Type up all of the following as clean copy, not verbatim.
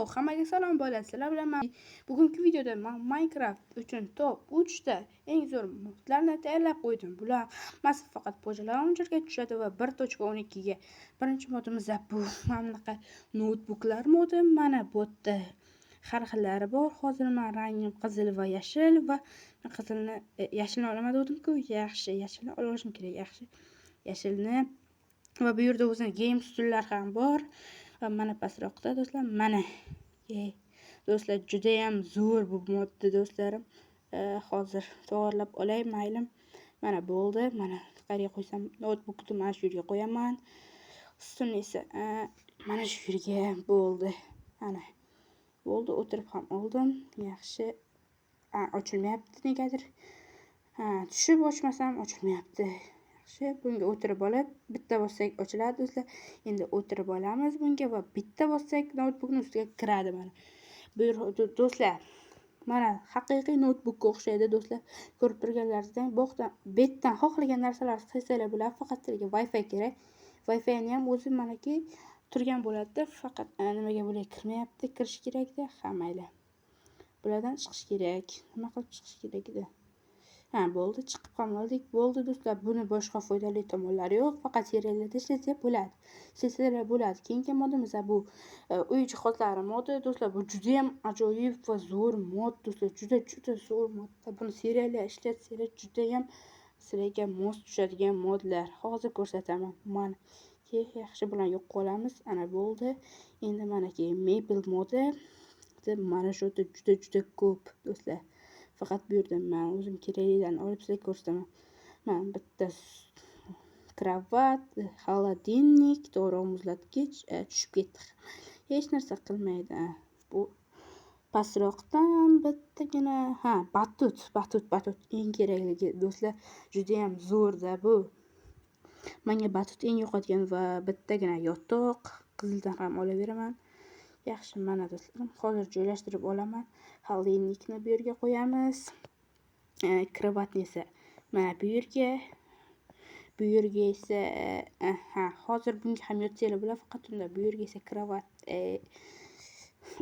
Yo, hammaga salom bolalar. Sizlar bilan men bugungi videoda men Minecraft uchun top 3 ta eng zo'r modlarni tayyorlab qo'ydim. Bular hammasi faqat Poja Launcherga tushadi va 1.12 ga. Birinchi modimiz bu mana bunaqa noutbuklar modi. Mana bu yerda har xillari bor. Hozir men rangim qizil va yashil va qizilni yashilni olaman degandim-ku. Yaxshi, yashilni olishim kerak, yaxshi. Yashilni va bu yerda o'zini game stullar ham bor. Va mana pastroqda do'stlar, mana do'stlar judayam zo'r bu modda do'stlarim. Hozir to'g'irlab olay, mayli. Mana bo'ldi. Mana qayerga qo'ysam, noutbukni mana shu yerga qo'yaman. Stulni esa mana shu yerga bo'ldi. Ana bo'ldi, o'tirib ham oldim. Yaxshi. Ochilmayapti negadir. Ha, tushib ochmasam ochilmayapti. Yaxshi, bunga o'tirib olib, bitta bossak ochiladi do'stlar. Endi o'tirib olamiz bunga va bitta bossak noutbukni ustiga kiradi mana. Bu do'stlar, mana haqiqiy noutbukka o'xshaydi do'stlar. Ko'rib turganlaringizdan bu betdan xohlagan narsalarni qilsanglar bo'ladi, faqat sizlarga Wi-Fi kerak. Wi-Fi'ni ham o'zi manaki turgan bo'ladi-da, faqat nimaga bular kirmayapti, kirish kerakda. Ha, mayli. Bulardan chiqish kerak. Nima qilib chiqish kerak edi? Ha, bo'ldi, chiqib ham oldik. Bo'ldi do'stlar, buni boshqa foydali tomonlari yo'q, faqat seriallarda ishlatsa bo'ladi. Ishlatsalar bo'ladi. Keyingi modimiz bu uy jihozlari modi do'stlar. Bu juda ham ajoyib va zo'r mod do'stlar. Juda-juda zo'r mod. Buni seriallar ishlatsanglar juda ham sizlarga mos tushadigan modlar. Hozir ko'rsataman. Mana yaxshi bilan yo'q qolamiz. Ana bo'ldi. Endi manaki mebel modi. Mana shu yerda juda-juda ko'p do'stlar. Faqat bu yerda men o'zim keraklilarni olib sizlarga ko'rsataman. Mana bitta kravat, холодильник, to'g'ri muzlatgich tushib ketdi. Hech narsa qilmaydi. Bu pastroqdan bittagina, ha, batut, batut, batut eng kerakligi do'stlar. Juda ham zo'rda bu. Menga batut eng yoqadigan va bittagina yotoq, qizildan ham olaveraman. Yaxshi, mana do'stlarim, hozir joylashtirib olaman. Холодильник ni bu yerga qo'yamiz. Kravatni esa mana bu yerga. Bu yerga esa ha, hozir bunga ham yotsanglar bo'ladi, faqat unda bu yerga esa kravat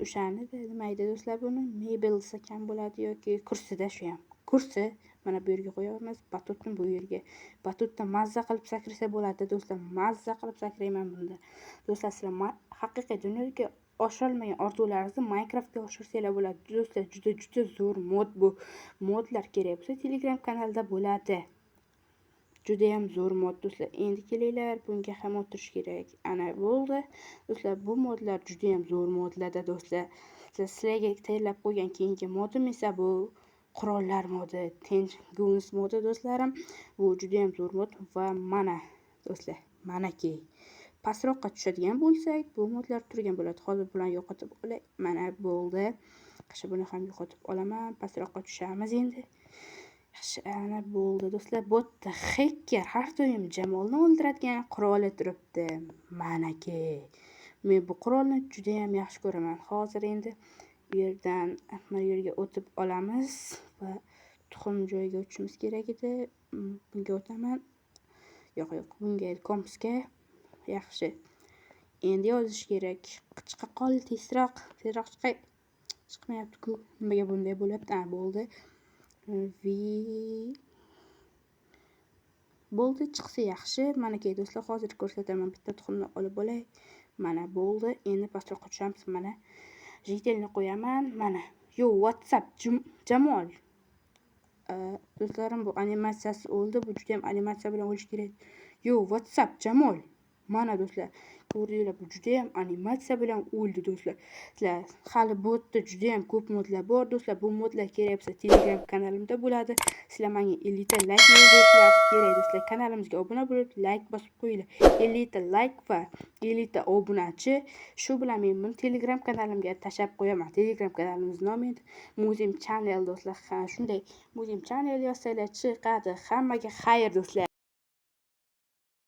o'shani nima edi do'stlar buni? Mebel desa kam bo'ladi yoki kursida shu ham. Kursi mana bu yerga qo'yamiz, batutni bu yerga. Batutda mazza qilib sakrasa bo'ladi do'stlar, mazza qilib sakrayman bunda. Do'stlar, sizlar haqiqiy dunyoga oshirolmagan orzularingizni Minecraftga oshirsanglar bo'ladi. Do'stlar, juda-juda zo'r mod bu. Modlar kerak bo'lsa Telegram kanalda bo'ladi. Juda ham zo'r mod do'stlar. Endi kelinglar, bunga ham o'tirish kerak. Ana bo'ldi. Do'stlar, bu modlar juda ham zo'r modlarda do'stlar. Sizlarga tayyorlab qo'ygan keyingi modim esa bu qurollar modi, Ten Guns modi do'stlarim. Bu juda ham zo'r mod va mana do'stlar, manaki pastroqqa tushadigan bo'lsak, bu modlar turgan bo'ladi. Hozir bularni yo'qotib olay. Mana bo'ldi. Yaxshi, buni ham yo'qotib olaman. Pastroqqa tushamiz endi. Yaxshi, ana bo'ldi do'stlar. Bu yerda xeker har doim Jamolni o'ldiradigan quroli turibdi. Manaki. Men bu qurolni juda ham yaxshi ko'raman. Hozir endi bu yerdan mana yerga o'tib olamiz va tuxum joyiga o'tishimiz kerak edi. Bunga o'taman. Yo'q, yo'q, bunga kompasga. Yaxshi. Endi yozish kerak. Chiqa qol tezroq, tezroq chiqay. Chiqmayapti-ku. Nimaga bunday bo'lyapti? Ha, bo'ldi. V bo'ldi, chiqsa yaxshi. Manaki do'stlar, hozir ko'rsataman. Bitta tuxumni olib olay. Mana bo'ldi. Endi pastroqqa tushamiz. Mana житель ni qo'yaman. Mana. Yo, WhatsApp Jamol. Do'stlarim, bu animatsiyasi o'ldi. Bu juda ham animatsiya bilan o'lish kerak. Yo, WhatsApp Jamol. Mana do'stlar, ko'rdinglar, bu juda ham animatsiya bilan o'ldi do'stlar. Sizlar hali bu yerda juda ham ko'p modlar bor do'stlar. Bu modlar kerak bo'lsa Telegram kanalimda bo'ladi. Sizlar menga 50 ta layk yozishlaringiz kerak do'stlar. Kanalimizga obuna bo'lib, layk bosib qo'yinglar. 50 ta layk va 50 ta obunachi. Shu bilan men buni Telegram kanalimga tashlab qo'yaman. Telegram kanalimiz nomi Muzim Channel do'stlar. Ha, shunday Muzim Channel yozsanglar chiqadi. Hammaga xayr do'stlar.